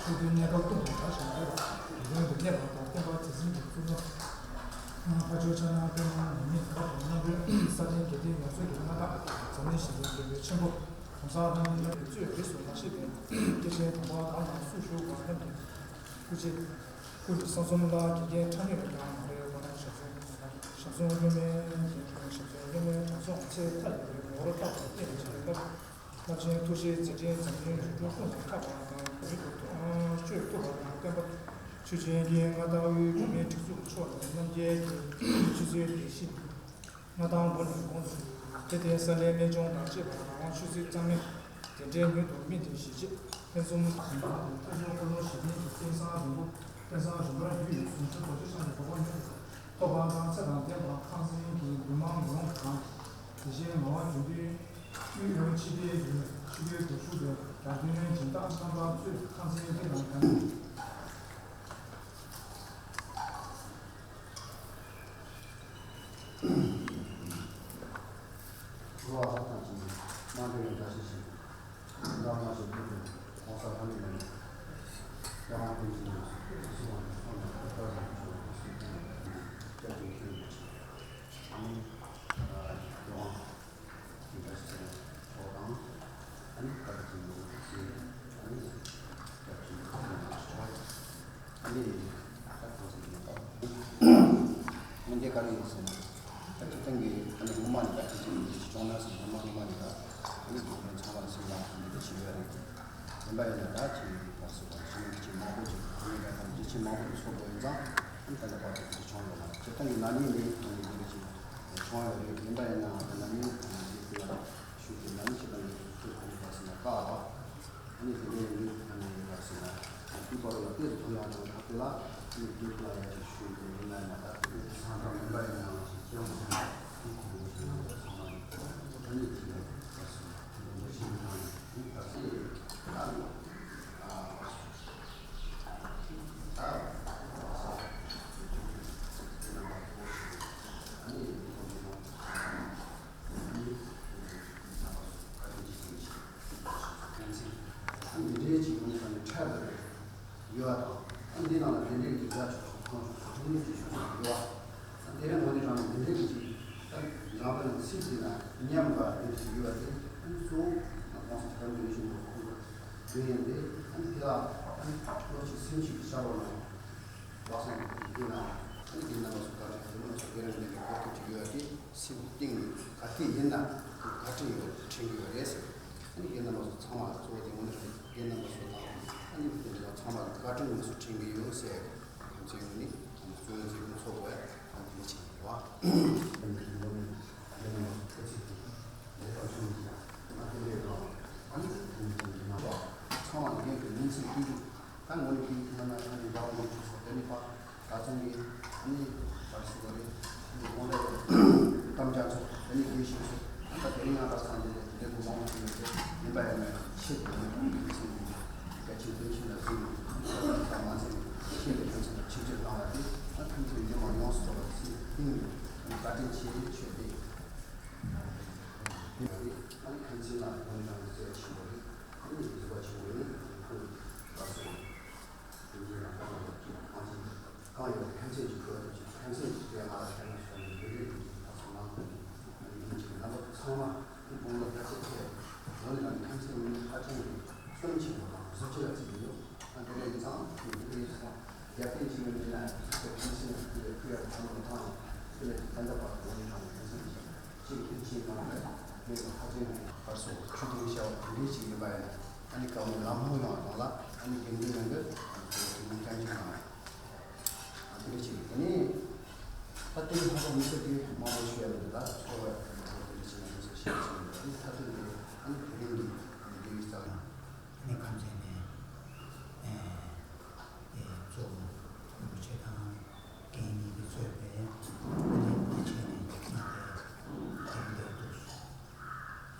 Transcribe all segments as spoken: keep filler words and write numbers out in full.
ཆོས་དོན་གནས་སྐབས་ཀུན་ཏུ་དར་ཞིང་རྒྱས་པ། དགེ་འདུན་གྱི་གནས་སྐབས་དང་བསྟན་པ་དེ་འཛིན་གྱི་གཙུག་ན། ཕ་ཇོ་ཕྱག་ན་པདྨ་འོད་མའི་གར་དང་རྣམ་གྲོལ་ས་སྟེང་རྒྱལ་བསྟན་ཡོངས་རྫོགས་ཀྱི་མངའ་བདག་འཛམ་གླིང་ཞི་བདེའི་དགེ་འདུན་ཆེན་པོ་གོང་ས་ལྷ་མིའི་བླ་མའི་གཙོས་རིས་སུ་མ་ཆད་པའི་སྐྱེས་ཆེན་དམ་པ་གང་དང་སུ་བཞུགས་པ་རྣམས་ཀྱི་སྐུ་ཕྱྭ། སྐུ་གསུང་གསུམ་ལ་དགེ་རྒན་ཁྲ་མིག་ཀྱང་མ་རེད་པ། ཞབས་སོར་སློབ་མའི་དགེ་སློབ་ཞབས་སོར་སློབ་མའི་གྲངས་སུའང་ཚད་མཐའ་ཡས་པའི་ངོ་བོར་བརྟག་པར་བསྟན་ཅིང་བསླབ། རླབས་ཆེན་ཐུགས་རྗེའི་མཛད་འཕྲིན་འཛམ་གླིང་ཡུལ་གྲུ་ཀུན་ལ་ཁྱབ་པ་དང་ཡུན་དུ་སྤྱོད་ཐུབ་པ་དང་བསྟན་པ་ཆོས་ཅན་གྱི་མངའ་བདག་དབུས་བོད་མིའི་སྒྲིག་འཛུགས་མཆོག་ལ་རྣམ་རྒྱལ་གྱི་ཆོས་སྲིད་སྡེ་བཞི། མངའ་ཐང་དགོན་ནས་གོང་དུ་དེ་སྟེང་ས་གནས་སྨན་ལྗོངས་དང་བཅས་པ་རང་དབང་ཆོས་སྲིད་གཙང་མའི་གདན་འདྲེན་མྱུར་དུ་སྨིན་དེ་གཞིས་བྱེས་ལྷན་འཛོམས་ཞིང་ཁམས་དང་ཐོས་རྗེ་འཁོར་ལོ་ཞི་བདེ་གི་རྟེན་བཟང་རིན་པོ་རྟེན་བཟང་རིམ་པར་རྒྱུ་ཡི་གཟུངས་ཆེན་རྡོ་རྗེ་འཆང་གི་གོ་འཕང་མྱུར་དུ་ཐོབ་པ་དང་ཚེ་དང་ལྡན་པ་ཁང་ཚན་གྱི་འདུས་མང་ཡོངས་དང་དེ་བཞིན་ངག་དབང་དགེ་འདུན་དབུས་ཨ་རུ་ཆིབས་སྒྱུར་ཡུལ་ཆིབས་སྒྱུར་དུ་བཞུགས་པའི་རྒྱ་དོན་སྦྱིན་བདག་རྣམ་པ་གཙོས་ཁང་ཚན་འདི་དང་ལྡན། གློ་བ་ཧ་ཐང་ཅན་དམངས་ཁྲོད་ནས་འགྲེལ་བཤད་ཞུས། འདི་མ་ཞིག་ཕུལ་ཏེ་༸གོང་ས་ལྷ་མི་རྣམས་ཀྱི་ཡ་ཧང་ཀུན་གྱི་ནང་སུ་སུ་བ་ནས་ཁོང་ལ་ཁོ་པ་ཟེར་ཞུ་བ་སུ་ཐོན་པ་དེ་ནི་སྐྱབས་ཀྱི་མཁན་པོ་ཆེ། ཨ་ནི་ཨ་ཡོང་ཀྱི་འདྲ་ཞིག་ཆོག་དང་། ཨ་ནི་བཀའ་དྲིན་ཆེན་པོ་ཞེས་ཨ་ནི་སྐྱབས་ཀྱི་མཁན་པོ་ཆེ། ཨ་ནི་ད་གང་ཟེར་ཡིན་པ། ངས་འདི་ག་རེ་ཡིན་ཟེར་ན། ད་སྤྱིར་བཏང་གི་ཨ་ནི་སྔོན་མ་ནས་ད་ཅི་ཅི་མི་ཅི་བྱུང་ན་ཟེར་ན་སྔོན་མ་སྔོན་མ་ནས་ད་ཨ་ནི་དགེ་རྒན་ཚང་མ་ལ་སེམས་ལ་འདི་འདྲ་བྱེད་ཡོད་རེད། ཡིན་པ་ཡིན་ན་ད་ཅི་ཡིན་པ་སོ་པ་ཞི་མི་ཅི་མང་པོ་ཅིག་ཨ་ནི་ད་ད་ཅི་ཅི་མང་པོ་ཅིག་ཚོགས་དགོས་ཡིན་ཙང་ཨ་ནི་ད་ལྟ་བར་དུ་ཅི་བྱུང་ཡོད་མ་རེད། སྤྱིར་བཏང་གི་ན་ནིང་ནས་ཨ་ནི་འདི་འདྲ་ཅིག་བྱུང་ཡོད་རེད། ཡིན་པ་ཡིན་ན་ད་ན་ནིང་ཨ་ནི་འདི་ལ་ཞུགས་ཏེ་ན་ནིང་སྤྱིར་བཏང་གི་ཁོས་ག་རེ་བྱས་པ་ཟེར་ན་བཀག་པ། ཨ་ནི་དེ་ནས་ཡིན་ཨ་ནི་ཡིན་པ་ཟེར་ན། དེའི་བར་ལ་དཔེ་ཐུབ་ཡག་དང་ཁ་ཐུག་ལ་ཨ་ནི་དུས་ལ་ཡ་ཅིག་ཞུས་ཏེ་ཡིན་ན་ཡང་ད་དེ་དེ་སང་དང་མིན་པ་ཡིན་ན་ཅིག་སྐྱོན་མ་ཡིན་ན་དེ་ཁོང་གི་ཞུ་ན་ཚང་མ་ཡིན། ཨ་ནི་དེ་ལ་ཡིན་པ་ཟེར་ན་དེ་ནས་ཤིང་ཐང་ཡིན་ད་ཟེར་ཨ་ནི་ཨ་ཨ་ཨ་ནི་འདི་འདྲའི་ཅིག་ཡོང་ས་ནས་འཕྲལ་དུ་ཡོད་པ་དང་། འདི་ནང་ལ་དེ་འདྲའི་གི་རྒྱ་ཆོག་ཆོག་ཁོང་ཆོག་ཆོག་ཆུང་ངུ་ཅིག་ཤོག་ཆོག་ཡོད་པ། དེ་རིང་ངོ་ནས་དྲང་ནས་དེ་འདྲའི་གི་ཅིག་ད་འཇམ་པའི་ཚིག་དེ་ན་ཉམས་པ་དེ་ཅིག་ཡོད་པ་དེ་གཙོ་བོ་ང་གོང་ས་སྐྱབས་མགོན་ཆེན་པོ་ཁོང་གི་དོན་ཡིན་ཏེ། དེ་ལ་ལོ་གཅིག་སེམས་ཤིག་གི་ཤར་བ་ན། ལག་སོང་གི་དུས་ན་ཨ་ནི་དེ་རྣམ་པ་ཚོ་བཀའ་དྲིན་དེ་མོ་ཚོ་དེ་རིང་འདི་འདྲའི་གོ་སྐབས་ཅིག་ཡོད་དེ་སེམས་གཏིང་ནས་ག་དུས་ཡིན་ན་བཀའ་དྲིན་ཡོད་དྲན་གྱི་ཡོད་རེད་ཟེར། ཨ་ནི་དེ་རྣམ་པ་ཚོ་ཚང་མ་གཙོ་བོ་དེ་ངོ་ནས་དེ་རྣམ་པ་ཚོ་དང་ཨ་ནི་དེ་འདྲ་ཚང་མ་གི་བཀའ་དྲིན་ངོས་སུ་དྲན་གྱི་ཡོད་ཟེར། ཁམས་ཚན་ངོས་ནས་ཨ་ནི་གཙོ་བོ་མཛད་སྒོ་ཚོགས་པའི་ཨ་ནི་དེ་ཆེན་པོ་རེད་བ། ཨ་ནི་དེ་རྣམ་པ་ཚོ་ཐུགས་རྗེ་ཆེ། ལས་ཀ་ཆུང་ཆུང་ཡང་ཨ་ནི་དེ་འདྲའི་རང་ཨ་ནི་དེ་འདྲའི་རྣམ་པ་ཚང་མ་ལ་ངས་ཀྱི་སྙིང་ཚིག་ཐུགས་རྗེ། ད་ངོ་ནས་ཁྱེད་ཀྱི་ཁྱིམ་ནང་ན་ཁྱེད་ཀྱི་རྒྱབ་ལོག་ཅིག་སོགས་དེ་ནི་པ་ད་ཚང་གི་ཨ་ནི་བར་སྲིད་པ་རེད། ཨ་ནི་དགོངས་དག་གཏམ་རྒྱ་ཚོགས་དེ་ནི་དགེ་ཞིག་སོགས་ད་ལྟ་དེ་རིང་ཡང་ད་སང་དེ་ལས་དེ་འདྲའི་མང་པོ་ཞིག་ཡོད་དེ་ཡིན་པ་ཡིན་ན་ཆེད་དུ་ཡིན་པ་ཡིན་ཚེ་ཡིན་དགའ་ཆེན་དོན་ཆེན་ལ་གཟིགས་ནས་ད་མ་ཚད་ཆེད་དུ་ཁྱེད་ཚོ་ལ་ཆིག་སྒྲིལ་གནང་བ་དེ་ད་ཁྱེད་ཚོའི་ཡིད་མ་ཡོངས་སུ་རྟོགས་པ་ཚེ་ཡིན་ནས་བཀའ་དྲིན་ཆེ་ཆོས་དེ། ཨ་ནི་ཕན་ཚུན་ལ་དགོངས་དག་གི་རྩོད་ཆེན་པོ་རེད། ཨ་ནི་གཟུགས་པོ་ཆེན་པོ་ནི་ཁོང་གི་བར་སོང་། དེ་ཉིད་ལ་ལྟ་བ་ཅིག་གང་ཅི་གང་ཡོད་ཕན་ཚུན་གྱི་གོ་ཡོད་ཅིག་ཕན་ཚུན་གྱི་དེ་ང་ལ་ཕན་ན་ཤོར་ནས་འདི་འདྲའི་གི་བར་སོང་ནང་དུ་ཨ་ནི་ཡིན་ཅིག་རྣམ་པ་ཚང་མ་ཨ་ནི་དགོངས་དག་ཐག་ཆོད་ཐད་ལོ་ནི་ལ་ནི་ཕན་ཚུན་ནི་ཧ་ཅང་གི་བསོད་ནམས་ཆེན་པོ་དང་གཟི་བརྗིད་ལ་བརྩི་གི་ཡོད། ཨ་འདི་འདྲ་ཡིན་ཙང་ཁོང་འདི་འདྲ་ཡིན་ཙང་རྒྱབ་རྟེན་བྱེད་མི་འདྲ་ན་ཁོ་ཕན་ཚུན་ནི་ཁོ་ཡ་ཁོ་ཡ་ཁོ་ནང་ཐང་ཁོ་ལས་ཀྱི་ད་ལྟ་བར་དུ་ལོ་ནི་ལ་ནི་ཕན་ཚུན་གྱི། ཅིག་གིས་ཅིག་ནང་ལ་མེད་པ་ཧ་ཅང་ཡང་བར་སོང་ཆུ་དེ་བྱ་བ་དེ་འདྲའི་ཅིག་ཡིན་པ་ཡིན་ན་ཨ་ནི་བཀའ་མོལ་ལམ་ལྷོང་ཡོང་བ་དང་ལ་ཨ་ནི་དགེ་འདུན་ཡོན་གྱི་དེ་མིན་སྐྱོན་ཅིག་དང་ཨ་དེ་འདྲའི་ཅིག་དེ་ནས་ད་དེ་ལྷག་པ་མི་ཚེ་དེ་མང་པོ་ཞུ་ཡ་མི་འདུག་ད་ཚོར་བ་དེ་འདྲའི་ཅིག་ཡང་མི་ཚེ་ཤེས་ཅིག་ཡིན་པ་ཨ་ནི་ད་དུང་དེ་ཨ་ནི་དེ་རིང་གི་ཨ་ནི་དགེ་བའི་རྩ་ལ་ཨ་ནི་ཁམས་ཚན་ནས་ཨེ་ཨེ་གཙོ་བོ་རིན་པོ་ཆེ་དང་། རྒན་གཉིས་ཀྱིས་གཙོས་པའི་ཨ་ནི་དེ་བྱས་ནས་ང་ཚོ་དེ་འདྲ་འདུག་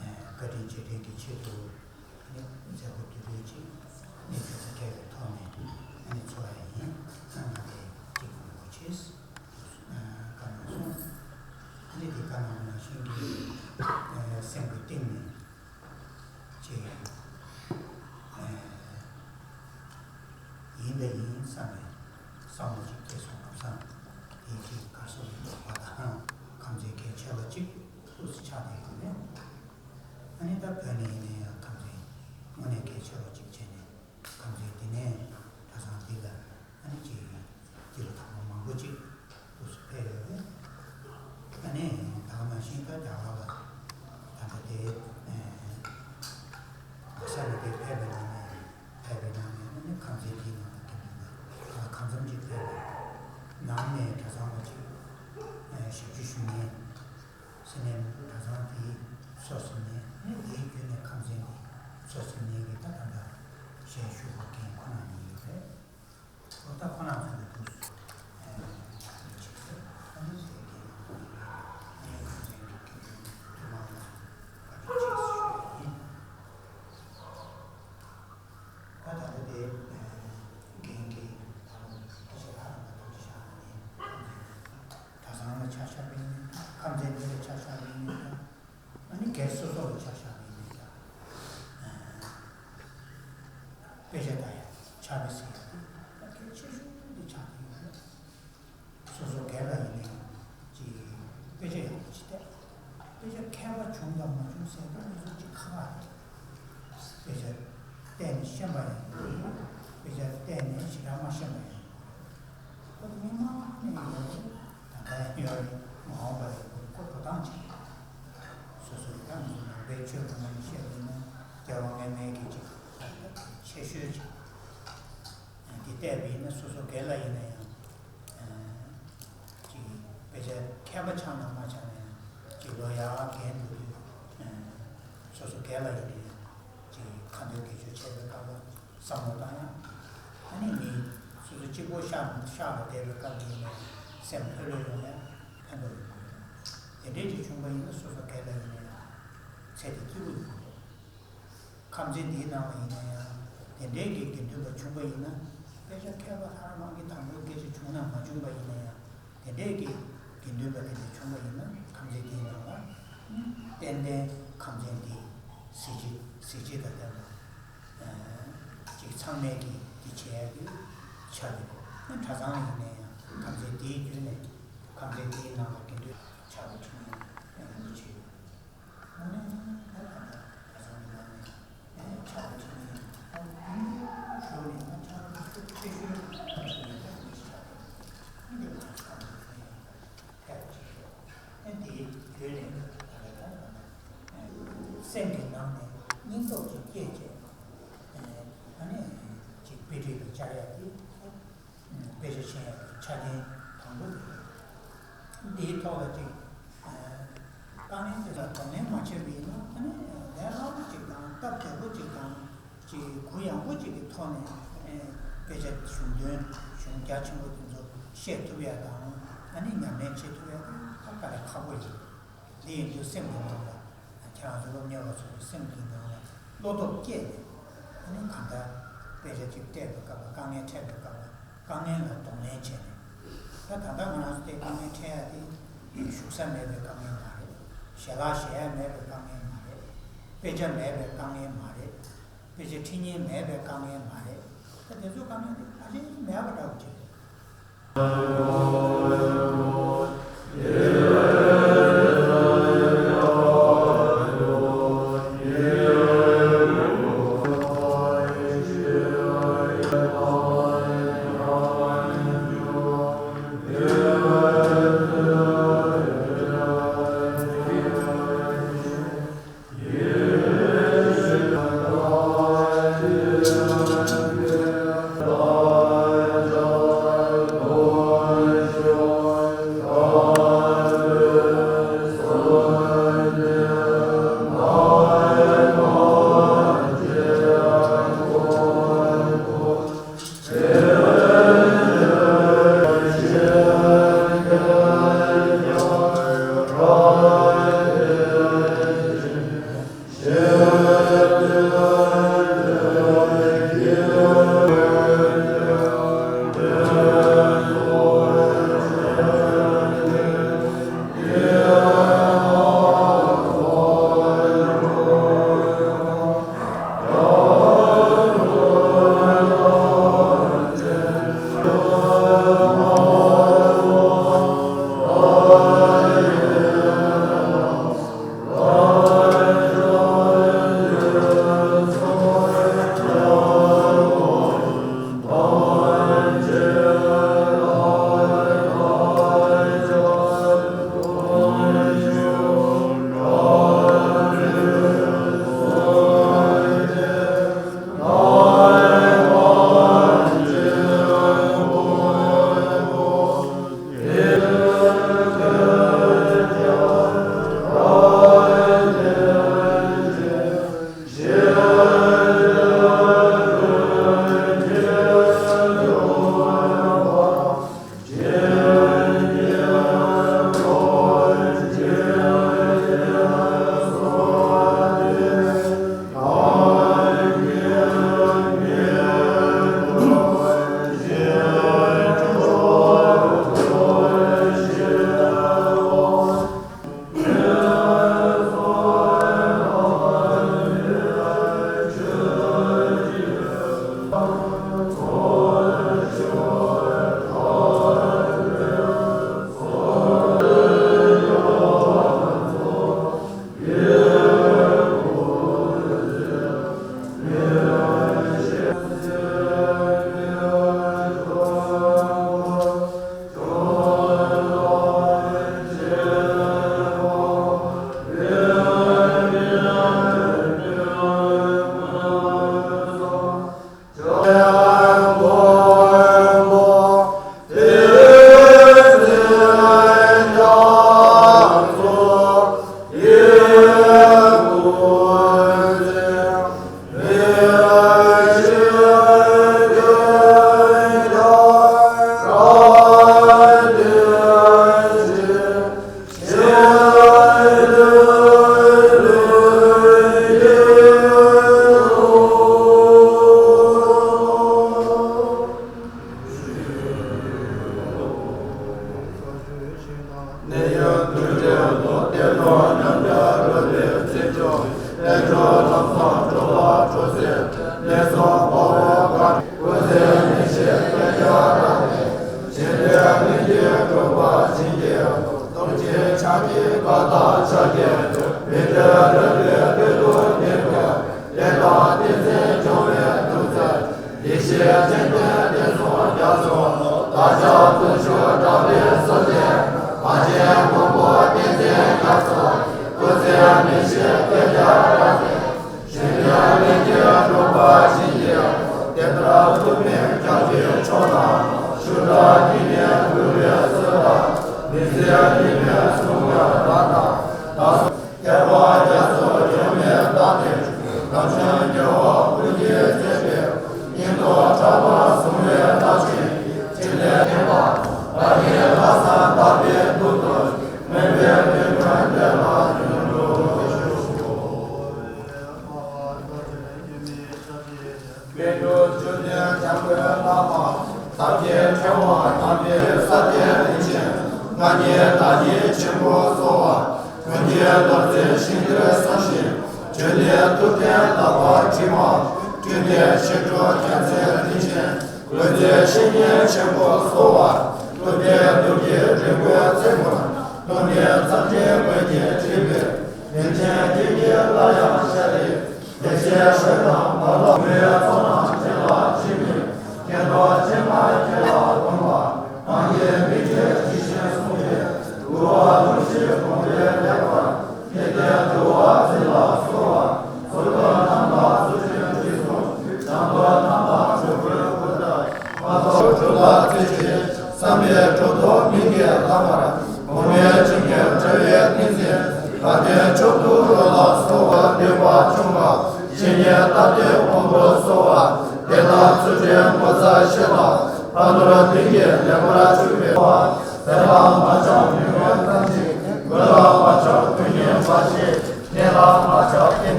ཨ་བཀའ་དྲིན་རྗེས་དྲན་གྱི་ཆེད་དུ་ཨ་ནི་མཛད་སྒོ་དེ་འདྲ་ཅིག་ཨ་ནི་ཆུ་ཚོད་བརྒྱད་པའི་ཐོག་ནས་ཨ་ནི་ཚོགས་ཡ་ཡིན། ཨ་ང་དེ་གཅིག་གི་ངོ་ཆེས་བཀའ་གནང་སོང་། ཨ་ནི་དེ་བཀའ་གནང་བ་ནང་བཞིན་གྱི་སེམས་ཀྱི་གཏིང་ནས། ཅིག་ཨེ་ཡིན་ད་ཡིན་བསམ་པའི་བསམ་བློ་ཅིག་སྐྱེས་སོང་ལམ་སང་དེའི་ཅིག་གར་སོང་ལོག་པ་དང་ཁམས་ཚན་གལ་ཆེ་བ་ཅིག་ཏུ་ཆགས་བསྡད་ཡོད་རེད། ཨ་ནི་ད་བོད་ནས་ཡིན་ན་ཡང་ཁམས་ཚན་དངོས་གནས་གལ་ཆེ་བ་ཅིག་བྱས་ནས། ཁམས་ཚན་འདི་ནས་གྲྭ་ཚང་འདི་ལ་ཨ་ནི་ཅིག་སྐྱེས་ལོ་དང་པོ་མང་པོ་ཅིག་འདུག་སེ་ཕེབས་ཡོད་རེད། ཨ་ནི་ད་ག་ནང་བཞིན་ད་རྒྱ་གར་ལ་ད་ལྟ་དེ་ག་ས་ནས་དེ་ཕེབས་པའི་ནང་ནས་ཕེབས་པའི་ནང་ནས་ཨ་ནི་ཁམས་ཚན་འདིའི་ནང་ལ་དེ་འདྲ་ད་གང་འཚམ་ཅིག་ཕེབས་པའི་ནང་ནས་གྲྭ་ཚང་བ་ཅིག་ཞབས་ཕྱི་ཞུ་མཁན། སེམས་ནས་གྲྭ་ཚང་དེའི་སོ་སོ་ནས་ནི་དེའི་བརྒྱུད་ནས་ཁམས་ཚན་གྱི་སོ་སོ་ནས་ཀྱི་ད་ད་ལྟ་ ཟེར་དུས་ང་ཚོ་ཅིག་ཁག་ཁག་རེད། དཔེ་ཆ་བལྟས་ནས་ཤེས་པ་ཡང་ཡོད། དཔེ་ཆ་བལྟས་ནས་ཞེ་དྲག་མ་ཤེས་པ་ཡང་ཡོད། ཁོ་ཚོ་མི་མང་ནས་ཡོད་རེད། ད་ལྟ་ཡང་ཡོད་རེད། མ་འོངས་པ་ཡང་ཁོ་འགྲོ་སྟངས་ཅིག་རེད། སོ་སོའི་ད་ང་ཚོ་ནང་པའི་ཆོས་ལུང་པ་ནས་བཤད་པ་ཡིན་ན་རྒྱལ་བ་མངལ་མའི་གི་ཅིག་ཆེ་ཤོས་ཅིག་འདི་བལྟས་པ་ཡིན་ན་སོ་སོ་སྒེར་ལ་ཡིན་ན་ཡང་ཅིག་དཔེ་ཆ་མཁས་པ་ཆགས་ན་མ་ཆགས་ན་ཡང་ཅིག་ལོ་ཡར་རྒན་འགྲོ་དུས་སོ་སོ་སྒེར་ལ་ཡིན་ན་ཡང་ཅིག་ཁ་འདོན་དགེ་སྦྱོར་བྱེད་པའི་སྐབས་ལ་བསམ་བློ་བཏང་ཡང་། ཨ་ནི་མི་སོ་སོ་གཅིག་པོ་ཤག་ཤག་ལ་བསྡད་པའི་སྐབས་ཡིན་ན་སེམས་ལྷོད་ལྷོད་ཡོང་ཡང་ཕན་ཐོགས་ཡོང་གི་རེད། དེ་འདྲས་ཅིག་བྱུང་པ་ཡིན་ན་སོ་སོ་སྒེར་ལ་ཡིན་ན་ཡང་ཚེ་འདི་སྐྱིད་པོ་ཡོང་གི་རེད། ཁམས་ཚན་འདིའི་ནང་ལ་ཡིན་ན་ཡང་དེ་འདྲའི་གི་དགེ་འདུན་པ་བྱུང་པ་ཡིན་ན། དཔེ་ཆ་མཁས་པ་ལྷ་རམས་པ་གི་དང་པོའི་སྐད་ཆ་བྱུང་ན་མ་བྱུང་པ་ཡིན་ན་ཡང་དེ་འདྲའི་གི་དགེ་འདུན་པ་དེ་འདྲ་བྱུང་པ་ཡིན་ན་ཁམས་ཚན་འདིའི་ནང་ལ་ཏན་ཏན་ཁམས་ཚན་འདི་གཟི་བརྗིད་གཟི་བརྗིད་དང་ལྡན་པ་ཅིག་ཚང་མས་ཀྱི་འདི་བྱེད་ཡ་གི་ཆ་རེད། གྲྭ་ཚང་ཡིན་ན་ཡང་ཁམས་ཚན་འདིའི་བརྒྱུད་ནས་ཁམས་ཚན་འདིའི་ནང་ལ་དགེ་འདུན་ཆགས་པ་ཁྲིད་ཡ་འདི་བྱེད་ཡོད། དངོས་གནས་ད་ལྟ་ཁ་སང་གི་ནང་ནས་ཕྱག་དཔེ་ཁྲིད་མཁན་ཨ་ནི་ཞོར་ནས་ང་ཕྱག་དཔེ་ཆེ་ཤོས་ཁྲིད་མཁན་ད་མི་ཞིག་ཆགས་ཡོད། ཨ་ནི་ང་ཚོ་ཚང་མ་ཕལ་ཆེར་ཨ་དེའི་བརྒྱུད་ནས་ད་ལྟ་ད་ལྟ་སེམས་ཀྱི་ནང་ནས་སྙིང་སྟོབས་ཅིག་སྐྱེས་བྱས་ཨ་ནི་ཅིག་དཔེ་ཁྲིད་ལ་བཅར་ཡ་དེ། དཔེ་ཆ་ཤེས་ཡག་གི་ཆ་རྐྱེན་དང་པོ་དེ་རེད། འདིའི་ཐོག་ལ་ཅིག་དཀའ་ངལ་དེ་ལ་གདོང་ལེན་མ་བྱས་པ་ཡིན་ན་ཨ་ནི་ལས་སླ་པོ་ཅིག་དང་སྟབས་བདེ་པོ་ཅིག་དང་ཅིག་གུ་ཡངས་པོ་ཅིག་གི་ཐོག་ནས་དཔེ་ཆ་གཞུང་དོན་གཞུང་རྒྱ་ཆེན་པོ་དེ་ཚོ་ཤེས་ཐུབ་ཡག་དང་ཨ་ནི་ཉམས་ལེན་བྱེད་ཐུབ་ཡག་དེ་ད་དཀའ་ལས་ཁག་པོ་ཡིན། འདི་ཡིན་དུས་སེམས་ཀྱི་ནང་ལ་ཁྱེད་རང་ཚོ་སློབ་གཉེར་བ་ཚོ་གི་སེམས་ཀྱི་ནང་ལ་བློ་སྟོབས་སྐྱེས་ནས་ཨ་ནི་གང་ལྟར་དཔེ་ཆ་གཅིག་བལྟས་པའི་སྐབས་ལ་དཀའ་ངལ་འཕྲད་པའི་སྐབས་ལ་དཀའ་ངལ་ལ་གདོང་ལེན་བྱས་ནས་ད་ད་ལྟ་ང་རང་ཚོ་དེ་དཀའ་ངལ་འཕྲད་ཡ་དེ་བཞུགས་ས་མེད་པའི་དཀའ་ངལ་མ་རེད། ཞལ་ལག་བཞེས་ཡ་མེད་པའི་དཀའ་ངལ་མ་རེད། དཔེ་ཆ་མེད་པའི་དཀའ་ངལ་མ་རེད། དཔེ་ཆ་ཁྲིད་མཁན་མེད་པའི་དཀའ་ངལ་མ་རེད། ད་དེ་ཚོ་དཀའ་ངལ་དེ་ཕལ་ཆེར་མེད་པ་འདྲ་བོ་ཅིག་རེད།